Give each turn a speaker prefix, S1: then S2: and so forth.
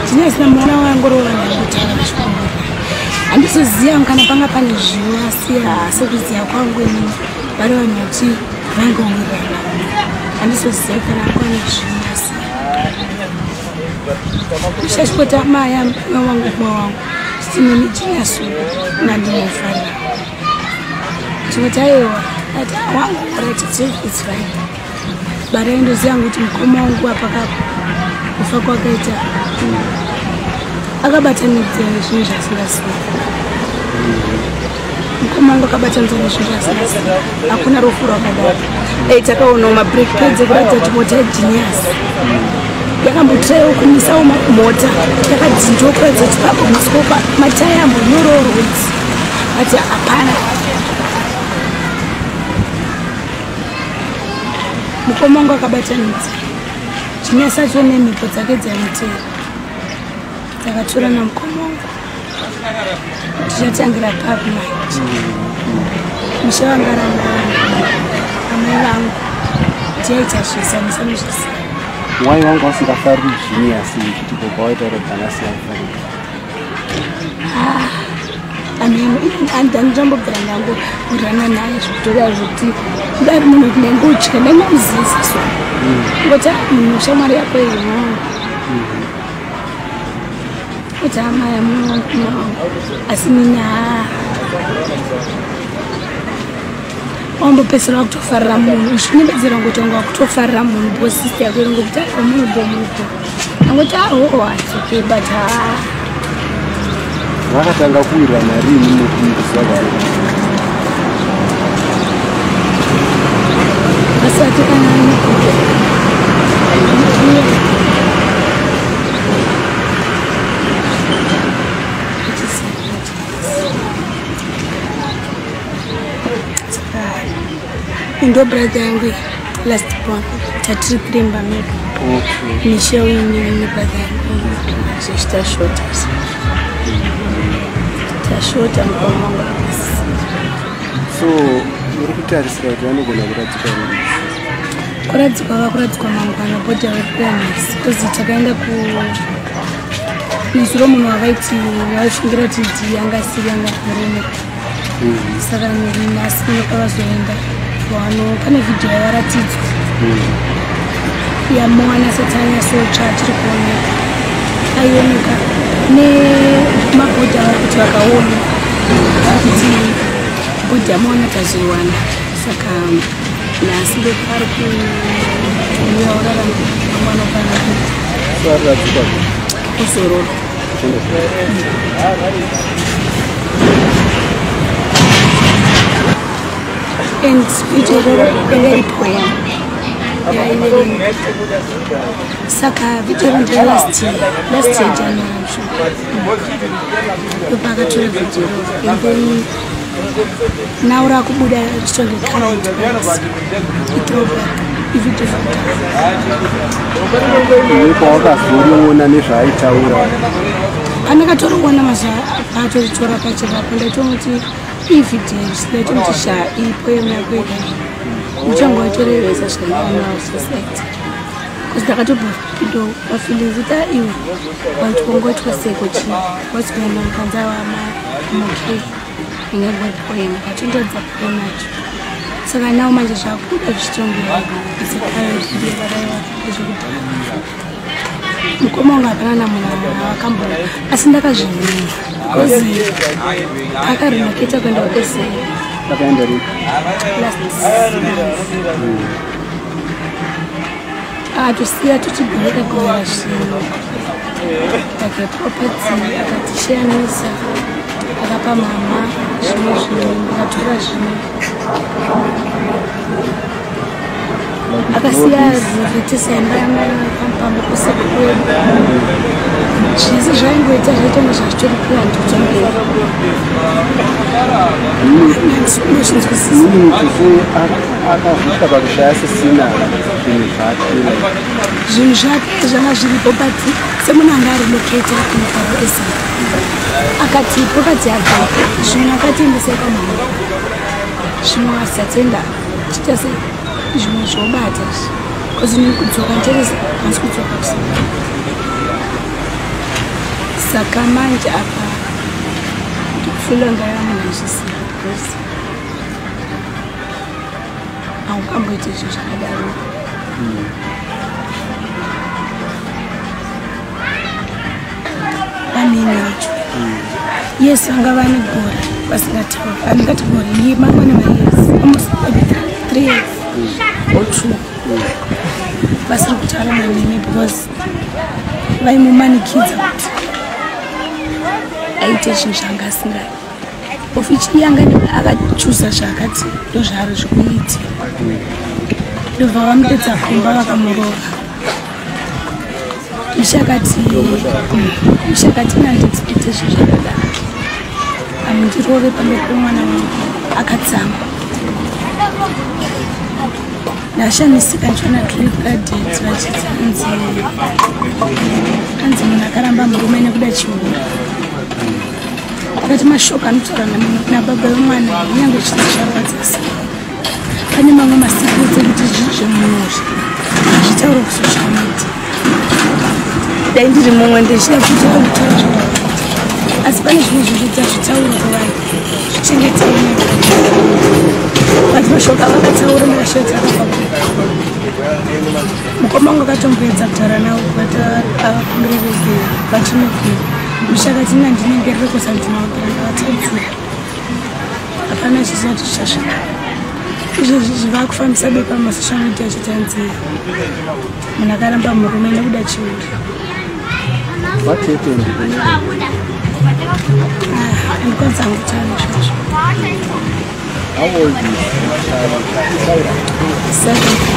S1: Genius namuona wangu rowanangotanga vachikumbura. Handizoziva kana panga pane zvivo, asi sekuziva kwangu inini vari vanhu vati vaingowirirana. Handizoziva kana pane zvivo, asi ushashipota maya wangu mwe wangu chitinini Genius nandinofarira. Chingoti aiwa, ati wangu, right, it's fine. But aindoziva kuti mukoma wangu apaka kufa kwakaita akabatanidza nezvinhu zvasingazivi. Mukoma wangu akabatanidza nezvinhu zvasingazivi. Hakuna rufu rwakadaro. Ei, takaonawo mabrake pads ekuratidza kuti mota yeGenius yakambotrayiwo kumisawo mota yakadzindiwo kuratidza kuti pambomiswa mataya ambonyororwa idzi, but hapana. Mukoma wangu akabatanidza Genius acho nemhepo dzake dzaimutera dzakatora namukoma wangu. Tichatangira papi manje? Musha vangaramba amai vangu tiyaita zvese anisanozvisiya.
S2: Wai wangu vasingafariri Genius chitipo pawaitaura kuti anasi vaifarira?
S1: Andambobvira ndangourana naye zvekutoreva zvekuti kudari munhu kuti ndaingotya ndaingomuzivisa, so ngoti munhu shamwari yako iyo kuti amai amunhu, asi nini haa wambopedzisira wakutofarira munhu uchinyembedzera ngoti wanga wakutofarira munhu because sister yako iringokuti aiwa munhu bo, munhu bo, angoti aho, it's okay, but haa.
S2: Vakatanga kuwirirana rini mukuziva kwavo?
S1: Vasati kana nekuti ndo brother yangu last born, tatiri kuremba medu. Michelle, inini nebrother yangu zvichitashota, tashota mukoma wangu apasi.
S2: So uri kutarisira kuti vanogona kuradzikwa rini?
S1: Kuradzikwa, vakuradzikwa mangwana, body yavakuya nhasi, because takaenda ku nezuro munhu wavaiti vaifungira kuti ndi anga asiri, anga murume. Saka nhasi nopavazoenda vano pane vhidhiyo yavaratidzwa yamoana asati anyatsotsva achiri kuoneka, aioneka nemabhodhi avari kuti vakaona kuti body yamoana tazoiwana. Saka nhasi ndopari kuuya urarama mangwana pana.
S2: So ariradzikwa
S1: kuzorora. And video iroro yanga iri poem yaiverenga. Saka video iro ndere last year, last year January, I'm sure, ndopakatora video iroro, and then now rakubuda chitonge current, but ithrowback ivideo zvakudhara.
S2: Iwe pawakazoriona nezvaaitaura?
S1: Pandakatoriona mazuva paatoritora pachirapo, ndaitomuti ivhidhiyo, ndaitomuti sha, ipoem yako ika muchango watorevesa zvikananawo society, because ndakatobva mafeelings kuti iwe waitwa seko chii, what's going on? Kanzi aiwa, I'm okay, ingangori poem, akatondoradza poem yacho. Saka now manje zvakuda zvichitonge it's a current video, but aiwa, ndezvekudhara. Mukoma wangu hapana namunhu akambo, asi ndakazvinyima because akarelocata kuenda kuSA.
S2: Akaenda rini?
S1: Last month. Atosiya tochibheka govera zvinhu like property, akatishiyanisa, akapa mama zvimwe zvinhu, ndikatora zvimwe, akasiya zvinotisa imba yamapamba kusekuru. Zvese zvaingoita zvaitonge zvazvitori planned kutonge ndozvinzwisisa.
S2: Meaning to say akazosvika pakushaya sisina zvinhu zvake, like?
S1: Zvinhu zvake zvanga zviripo, but semunhu anga arelocata kunogara SA, akati property yake zvinhu akatiendesa kwamama, zvimwe asatenda chiita sei. Zvimwe zvobata izvi bcause nekudzoka nteresa hansi kudzoka kusaka. Saka manje apa ndikufila ngaya munhu azvisiya because haukamboiti zvinhu zvakadaro. Vamini vacho yes, vanga vane gore vasingatauri, andingati gore ye mangwana mayears, almost maybe 3 years or 2 vasiri kutaura namimi because vaimumanikidza kuti aite zvinhu zvanga asingadi, of which iye anga akachuza zvaakati ndozvaari zvikuiti. Ndobva vamupedza kumba, vakamurova. Mishakati nandiexpecte zvinhu zvakadaro, amundirove pamberi pemwana wangu. Akatsamwa. Ndashamisika ndichiona clip radaddy vachiti anzi munhu akaramba murume nekuda chiura. Akati mashoko anotaura nababa vemwana, kunyange chiti zvarwadza sei, pane mamwe masecrets ekuti zvinhu zvemunhu hazvitauri kusocial media. Dai ndiri mumwe ndichida kuti kutaura zvakawanda, asi pane zvimwe zvinhu hazvitauri kuvanhu, zvichengetei. But mashoko avakataura ndakashaita akabva. Mukoma wangu akatomboedza kutaura navo kuti avakumbirereke vachinogwira mushakati nandinengerere kusandinaopera. Ndavatadzira, hapana chisati chichasvika. Izvezvi zvivakufambisa bepa mumasocial media chitanzi munhu akaramba murume nekuda chiuri.
S2: What happened?
S1: Andikwanisa kutaura izvozvo.
S2: How old is the child?
S1: 7.